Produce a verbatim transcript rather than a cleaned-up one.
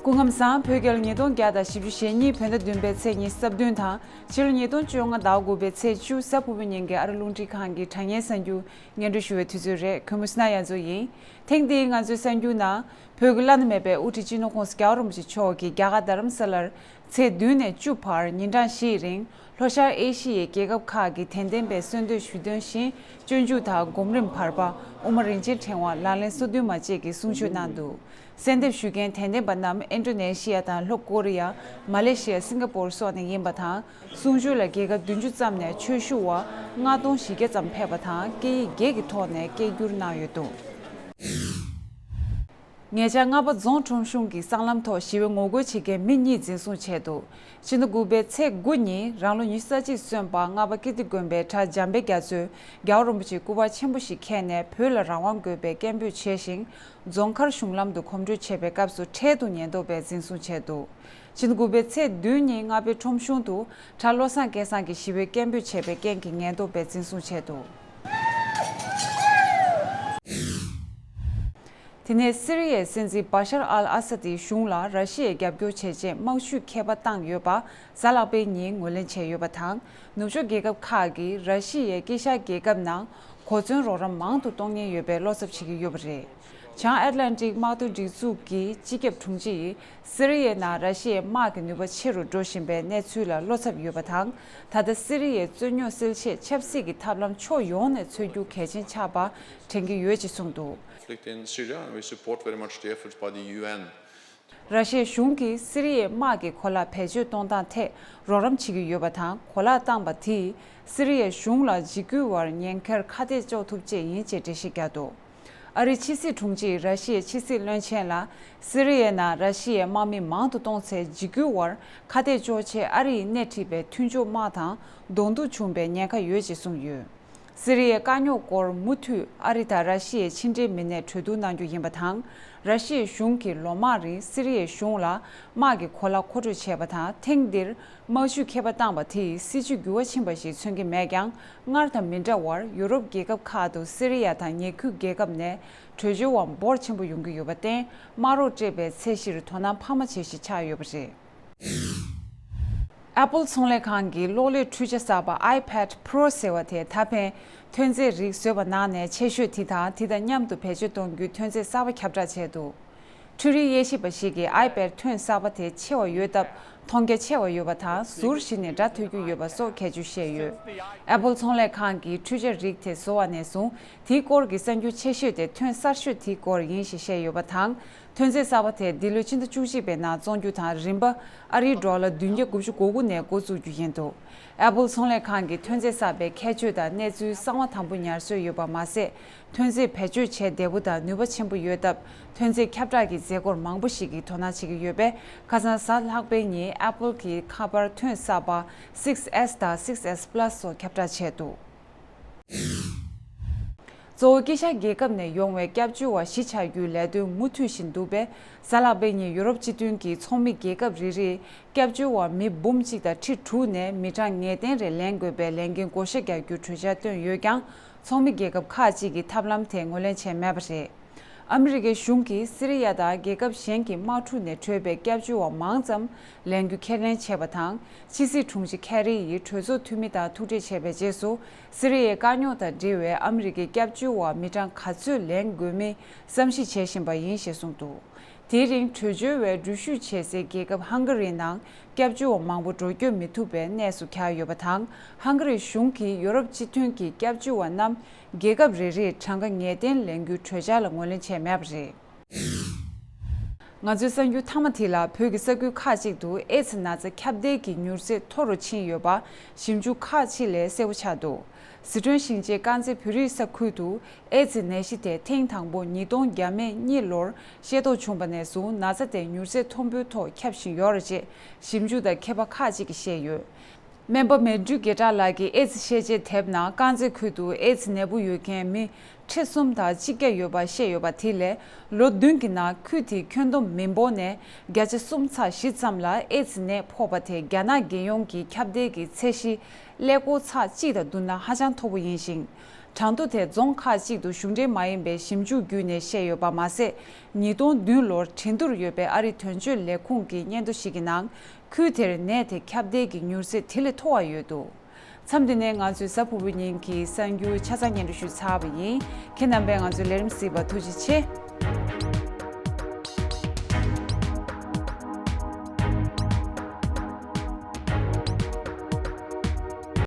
སྐུ་ཁམས་བཟང་། བོད་རྒྱལ་ཉིས་སྟོང་བརྒྱ་དང་བཞི་བཅུ་ཞེ་གཉིས་བོད་ཟླ་བདུན་པའི་ཚེས་ཉི་ཤུ་རྩ་བདུན་དང་ཕྱི་ལོ་ཉིས་སྟོང་བཅོ་ལྔ་ཟླ་དགུ་པའི་ཚེས་བཅུ་གཟའ་ཕུར་བུ་ཉིན་གྱི་ཨ་རི་རླུང་འཕྲིན་ཁང་གི་དྲ་བརྙན་གསར་འགྱུར་སྙན་སྒྲོན་ཞུ་བའི་དུས་ཚོད་རེད། གུས་མོ་སི་ན་ཡ་མཚོ་ཡིན། ཐེངས་འདིའི་ང་ཚོའི་གསར་འགྱུར་ནང་། བོད་ཀྱི་བླ་ན་མེད་པའི་དབུ་ཁྲིད་སྤྱི་ནོར་༸གོང་ས་༸རྒྱལ་བ་རིན་པོ་ཆེ་མཆོག་གིས་རྒྱ་གར་རྡ་རམ་ས་ལར་ཚེས་བདུན་ནས་བཅུ་བར་ཉིན་གྲངས་བཞིའི་རིང་ལྷོ་ཤར་ཨེ་ཤི་ཡའི་རྒྱལ་ཁབ་ཁག་གི་དད་ལྡན་པའི་གསོལ་འདེབས་ཞུ་དོན་བཞིན་སྤྱོད་འཇུག་དང་སྒོམ་རིམ་བར་པ་དབུ་མ་རིན་ཆེན་ཕྲེང་བ་ལག་ལེན་སོ་བདུན་མ་བཅས་ཀྱི་གསུང་ཆོས་གནང་འདུག་གསོལ་འདེབས་ཞུ་མཁན་དད་ལྡན་པ་རྣམས་ཨིན་ཌོ་ནེ་ཤི་ཡ་དང་ལྷོ་ཀོ་རི་ཡ། མ་ལེ་ཤི་ཡ། སིང་ག་པོར་སོགས་ནས་ཡིན་པ་དང་། གསུང་ཆོས་ལ་རྒྱལ་ཁབ་བདུན་ཅུ་ཙམ་ནས་ཆོས་ཞུ་བ་ལྔ་སྟོང་བཞི་བརྒྱ་ཙམ་ཕེབས་པ་དང་། སྐད་ཡིག་བརྒྱད་ཀྱི་ཐོག་ནས་སྐད་སྒྱུར་གནང་ཡོད་འདུག་ཉེ་ཆར་རྔ་པ་རྫོང་ཁྲོམ་གཞུང་གི་སྲང་ལམ་ཐོག་ཞི་བའི་ངོ་རྒོལ་བྱེད་མཁན་མི་གཉིས་འཛིན་བཟུང་བྱས་འདུག་ཕྱི་ཟླ་དགུ་པའི་ཚེས་དགུ་ཉིན་རང་ལོ་ཉི་ཤུ་རྩ་གཅིག་སོན་པ་རྔ་པ་ཀིརྟི་དགོན་པའི་གྲྭ་འཇམ་དཔལ་རྒྱ་མཚོས་རྒྱལ་བ་རིན་པོ་ཆེའི་སྐུ་པར་ཆེན་པོ་ཞིག་འཁྱེར་ནས་བོད་ལ་རང་དབང་དགོས་པའི་སྐད་འབོད་བྱས་ཤིང་། རྫོང་མཁར་གཞུང་ལམ་དུ་གོམ་བགྲོད་བྱེད་པའི་སྐབས་སུ་འཕྲལ་དུ་ཉེན་རྟོག་པས་འཛིན་བཟུང་བྱས་འདུག་ཕྱི་ཟླ་དགུ་པའི་ཚེས་བདུན་ཉིན་རྔ་པའི་ཁྲོམ་གཞུང་དུ་གྲྭ་བློ་བཟང་སྐལ་བཟང་གིས་ཞི་བའི་སྐད་འབོད་བྱས་པའི་རྐྱེན་གྱིས་ཉེན་རྟོག་པས་འཛིན་བཟུང་བྱས་འདུག་དེ་ནས་སི་རི་ཡའི་སྲིད་འཛིན་བ་ཤར་ཨལ་ཨ་ས་དིའི་གཞུང་ལ་ར་ཤི་ཡས་རྒྱབ་སྐྱོར་བྱས་རྗེས་དམག་ཇུས་ཁྱད་པར་བཏང་ཡོད་པ་གཟའ་ལྷག་པའི་ཉིན་ངོས་ལེན་བྱས་ཡོད་པ་དང་། ནུབ་ཕྱོགས་རྒྱལ་ཁབ་ཁག་གིས་ར་ཤི་ཡའི་དཀྱིལ་ཤར་རྒྱལ་ཁབ་ནང་གོ་མཚོན་རོགས་རམ་མང་དུ་གཏོང་མཁན་ཡོད་པའི་བློ་འཚབ་བྱེད་ཀྱི་ཡོད་པ་རེད། བྱང་ཨེཊ་ལན་ཊིག་དམག་དོན་སྒྲིག་འཛུགས་ཀྱི་སྤྱི་ཁྱབ་དྲུང་ཆེ་ཡིས་སི་རི་ཡའི་ནང་ར་ཤི་ཡའི་དམག་གི་ནུས་པ་ཆེ་རུ་འགྲོ་བཞིན་པའི་གནས་ཚུལ་ལ་བློ་འཚབ་ཡོད་པ་དང་། ད་ལྟ་སི་རི་ཡའི་རྩོད་རྙོག་སེལ་ཆེད་ཆབ་སྲིད་ཀྱི་ཐབས་ལམ་ཕྱོགས་ཡོངས་ནས་འཚོལ་རྒྱུ་གལ་ཆེན་ཆགས་པ་དྲན་གྱི་ཡོད་ཅེས་གསུངས་འདུག Conflict in Syria, and we support very much the efforts by the U N. ར་ཤི་ཡའི་གཞུང་གིས་སི་རི་ཡའི་དམག་གི་གོ་ལག་བེད་སྤྱོད་གཏོང་སྟངས་ཐད་རོགས་རམ་བྱེད་ཀྱི་ཡོད་པ་དང་། གོ་ལག་བཏང་པ་དེས་སི་རི་ཡའི་གཞུང་ལ་འཇིགས་སྐུལ་བར་ཉེན་ཁར་ཁ་གཏད་གཅོག་ཐུབ་ཆེད་ཡིན་ཅེས་འགྲེལ་བཤད་བརྒྱབ་འདུག་ཨ་རིའི་ཕྱི་སྲིད་དྲུང་ཆེས་ར་ཤི་ཡའི་ཕྱི་སྲིད་བློན་ཆེན་ལ་སི་རི་ཡའི་ནང་ར་ཤི་ཡའི་དམག་མི་མང་དུ་གཏོང་ཚེ་འཇིགས་སྐུལ་བར་ཁ་གཏད་གཅོག་ཆེད་ཨ་རི་ཡིས་སྣེ་ཁྲིད་པའི་མཐུན་ཕྱོགས་དམག་དང་གདོང་ཐུག་བྱུང་བའི་ཉེན་ཁ་ཡོད་ཅེས་གསུངས་ཡོད། སི་རི་ཡའི་དཀའ་རྙོག་སྐོར་མུ་མཐུད་ཨ་རི་དང་ར་ཤི་ཡའི་ཕྱི་འབྲེལ་མི་སྣས་གྲོས་བསྡུར་གནང་རྒྱུ་ཡིན་པ་དང་། ར་ཤི་ཡའི་གཞུང་གིས་ལོ་མང་རིང་སི་རི་ཡའི་གཞུང་ལ་དམག་གི་གོ་ལག་མཁོ་སྤྲོད་བྱས་པ་དང་། ཐེངས་འདིར་དམག་ཇུས་ཁྱད་པར་བཏང་པ་དེས་སྲིད་ཇུས་འགྱུར་བ་ཕྱིན་པ་ཞིག་མཚོན་གྱི་མེད་ཀྱང་། སྔར་དང་མི་འདྲ་བར་ཡུ་རོབ་རྒྱལ་ཁབ་ཁག་ཏུ་སི་རི་ཡ་དང་ཉེ་ཁུལ་རྒྱལ་ཁབ་ནས་བྲོས་བྱོལ་བ་འབོར་ཆེན་པོ་ཡོང་གི་ཡོད་པར་བརྟེན། དམག་རོགས་སྤྲད་པའི་ཚད་གཞིར་དོ་སྣང་འཕར་མ་བྱེད་བཞིན་ཆགས་ཡོད་པ་རེད། Apple་ཚོང་ལས་ཁང་གིས་གློག་ཀླད་འཕྲུལ་ཆ་གསར་པ་iPad Pro་ཟེར་བ་དེ་ད་ཕན་ཐོན་རྫས་རིགས་བཟོས་པ་ནང་ནས་ཆེ་ཤོས་དེ་དང་། དེ་དང་མཉམ་དུ་བེད་སྤྱོད་གཏོང་རྒྱུའི་ཐོན་རྫས་གསར་པ་ཁྱབ་བསྒྲགས་བྱས་འདུག་འཕྲུལ་རིག་དབྱེ་ཞིབ་པ་ཞིག་གིས་iPad་ཐོན་གསར་པ་དེ་ཆེ་བ་ཡོད་སྟབས་མཐོང་རྒྱ་ཆེ་བ་ཡོད་པ་དང་། ཟུར་བཞི་ནས་སྒྲ་ཐོས་རྒྱུ་ཡོད་པ་སོགས་ཁྱད་ཆོས་བཤད་ཡོད། Apple་ཚོང་ལས་ཁང་གིས་འཕྲུལ་ཆ་རིགས་དེ་བཟོ་བ་ནས་བཟུང་དེའི་སྐོར་གྱི་གསར་འགྱུར་ཆེ་ཤོས་དེ་ཐོན་གསར་ཤོས་དེའི་སྐོར་ཡིན་ཞེས་བཤད་ཡོད་པ་དང་། ཐོན་རྫས་གསར་པ་དེ་འདི་ལོའི་ཕྱི་ཟླ་བཅུ་གཅིག་པའི་ནང་བཙོང་རྒྱུ་དང་། རིན་པ་ཨ་རིའི་ཌོ་ལར་བདུན་བརྒྱ་དགུ་བཅུ་གོ་དགུ་ནས་འགོ་བཙུགས་རྒྱུ་ཡིན་འདུག Apple་ཚོང་ལས་ཁང་གིས་ཐོན་རྫས་གསར་པའི་ཁྱད་ཆོས་དང་གནས་ཚུལ་གསང་བ་དམ་པོ་ཉར་སྲོལ་ཡོད་པ་མ་ཟད། ཐོན་རྫས་བེད་སྤྱོད་བྱེད་བདེ་པོ་དང་ནུས་པ་ཆེན་པོ་ཡོད་སྟབས། ཐོན་རྫས་ཁྱབ་བསྒྲགས་ཀྱི་མཛད་སྒོར་མང་པོ་ཞིག་གིས་དོ་སྣང་བྱེད་ཀྱི་ཡོད་པས། ཁ་སང་གཟའ་ལྷག་པའི་ཉིན་Apple་གྱི་ཁ་པར་ཐོན་གསར་པ་Six S་དང་Six S Plus་སོགས་ཁྱབ་བསྒྲགས་བྱས་འདུག་གཙོ་བོ་དཀྱིལ་ཤར་རྒྱལ་ཁབ་ནས་ཡོང་བའི་སྐྱབས་བཅོལ་བ་གཞིས་ཆགས་རྒྱུའི་ལས་དོན་མུ་མཐུད་བཞིན་འདུག་པས། གཟའ་ལྷག་པའི་ཉིན་ཡུ་རོབ་སྤྱི་མཐུན་གྱི་ཚོགས་མི་རྒྱལ་ཁབ་རེ་རེས་སྐྱབས་བཅོལ་བ་མི་འབུམ་གཅིག་དང་ཁྲི་དྲུག་ནས་མི་གྲངས་ངེས་གཏན་རེ་ལེན་དགོས་པའི་ལས་འགན་བགོ་བཤའ་རྒྱག་རྒྱུའི་གྲོས་འཆར་བཏོན་ཡོད་ཀྱང་། ཚོགས་མི་རྒྱལ་ཁབ་ཁག་ཅིག་གིས་ཐབས་ལམ་དེ་ངོས་ལེན་བྱས་མེད་པ་རེད། ཨ་མི་རི་ཀའི་གཞུང་གིས་སི་རི་ཡ་དང་རྒྱལ་ཁབ་གཞན་གྱི་དམག་འཁྲུག་ནས་བྲོས་པའི་སྐྱབས་བཅོལ་བ་མང་ཙམ་ལེན་རྒྱུ་ཁས་ལེན་བྱས་པ་དང་། ཕྱི་སྲིད་དྲུང་ཆེ་ཁེ་རི་ཡིས་གྲོས་ཚོགས་འཐུས་མི་དང་ཐུག་འཕྲད་བྱས་པའི་རྗེས་སུ། སི་རི་ཡའི་དཀའ་རྙོག་དང་འབྲེལ་བའི་ཨ་མི་རི་ཀའི་སྐྱབས་བཅོལ་བ་མི་གྲངས་ག་ཚོད་ལེན་དགོས་མིན་བསམ་གཞིག་བྱེད་བཞིན་པ་ཡིན་ཞེས་གསུངས་འདུག་དེའི་རིང་བྲོས་བྱོལ་བས་འགྲུལ་བཞུད་བྱེད་སའི་རྒྱལ་ཁབ་ཧང་ག་རིའི་ནང་སྐྱབས་བཅོལ་བ་མང་པོ་འགྲོ་སྐྱོད་མི་ཐུབ་པའི་གནས་སུ་གྱར་ཡོད་པ་དང་། ཧང་ག་རིའི་གཞུང་གིས་ཡོ་རོབ་སྤྱི་མཐུན་གྱི་སྐྱབས་བཅོལ་བ་རྣམས་རྒྱལ་ཁབ་རེ་རེར་གྲངས་ཀ་ངེས་གཏན་ལེན་རྒྱུའི་གྲོས་འཆར་ལ་ངོས་ལེན་བྱས་མེད་པ་རེད། ང་ཚོའི་གསར་འགྱུར་མཐའ་མ་དེ་ལ། བོད་ཀྱི་ས་ཁུལ་ཁག་ཅིག་ཏུ་ཨེ་ཙི་ན་ཚ་ཁྱབ་གདལ་གྱི་མྱུར་ཚད་མཐོ་རུ་ཕྱིན་ཡོད་པ་ཞིབ་འཇུག་ཁག་ཅིག་ལས་གསལ་པོ་ཆགས་འདུག་སི་ཁྲོན་ཞིང་ཆེན་དཀར་མཛེས་བོད་རིགས་ས་ཁུལ་དུ་ཨེ་ཙི་ནད་གཞི་དེ་ཐེངས་དང་པོ་ཉིས་སྟོང་གཉིས་ལོར་ཤེས་རྟོགས་བྱུང་བ་ནས་བཟུང་ན་ཚ་དེ་མྱུར་ཚད་མཐོན་པོའི་ཐོག་ཁྱབ་བཞིན་ཡོད་རེད་ཅེས་ཞིབ་འཇུག་དང་མཁས་པ་ཁག་ཅིག་གིས་བཤད་ཡོད། སྨན་པ་མེ་སྦྲུལ་དགེ་གྲགས་ལགས་ཀྱིས་ཨེ་ཙི་ཤེས་བྱའི་དེབ་ནང་དཀར་མཛེས་ཁུལ་དུ་ཨེ་ཙི་ནད་འབུ་ཡོད་མཁན་མི་ ཁྲི་གསུམ་དང་གཅིག་བརྒྱ་ཡོད་པ་བཤད་ཡོད་པ་དེ་ལས་ལོ་བདུན་གྱི་ནང་ཁུལ་དེའི་ཁྱོན་བསྡོམས་མི་འབོར་ནས་བརྒྱ་ཆ་གསུམ་ཚེག་བཞི་ཙམ་ལ་ཨེ་ཙི་ནད་ཕོག་པ་དེ་རྒྱ་ནག་རྒྱལ་ཡོངས་ཀྱི་ཁྱབ་གདལ་གྱི་ཚད་གཞི་ཀླད་ཀོར་ཚེག་གཅིག་དང་བསྡུར་ན་ཧ་ཅང་མཐོ་པོ་ཡིན་ཞིང་། གྲངས་ཐོ་དེ་རྫོང་ཁག་གཅིག་ཏུ་གཞུང་འབྲེལ་མ་ཡིན་པའི་ཞིབ་འཇུག་བརྒྱུད་ནས་བཤད་ཡོད་པ་མ་ཟད། ཉིས་སྟོང་བདུན་ལོར་བྲིན་དུར་ཡོད་པའི་ཨ་རིའི་དོན་གཅོད་ལས་ཁུངས་ཀྱི་སྙན་ཐོ་ཞིག་གི་ནང་ཁུལ་དེར་ནད་དེ་ཁྱབ་གདལ་གྱི་མྱུར་ཚད་དེ་ལས་མཐོ་བ་ཡོད་འདུག་མཚམས་འདི་ནས་ང་ཚོའི་གཟའ་ཕུར་བུའི་ཉིན་གྱི་གསར་འགྱུར་ཆ་ཚང་སྙན་སྒྲོན་ཞུས་ཚར་བ་ཡིན། ཁྱེད་རྣམ་པས་ང་ཚོའི་ལས་རིམ་གཟིགས་པར་ཐུགས་རྗེ་ཆེ།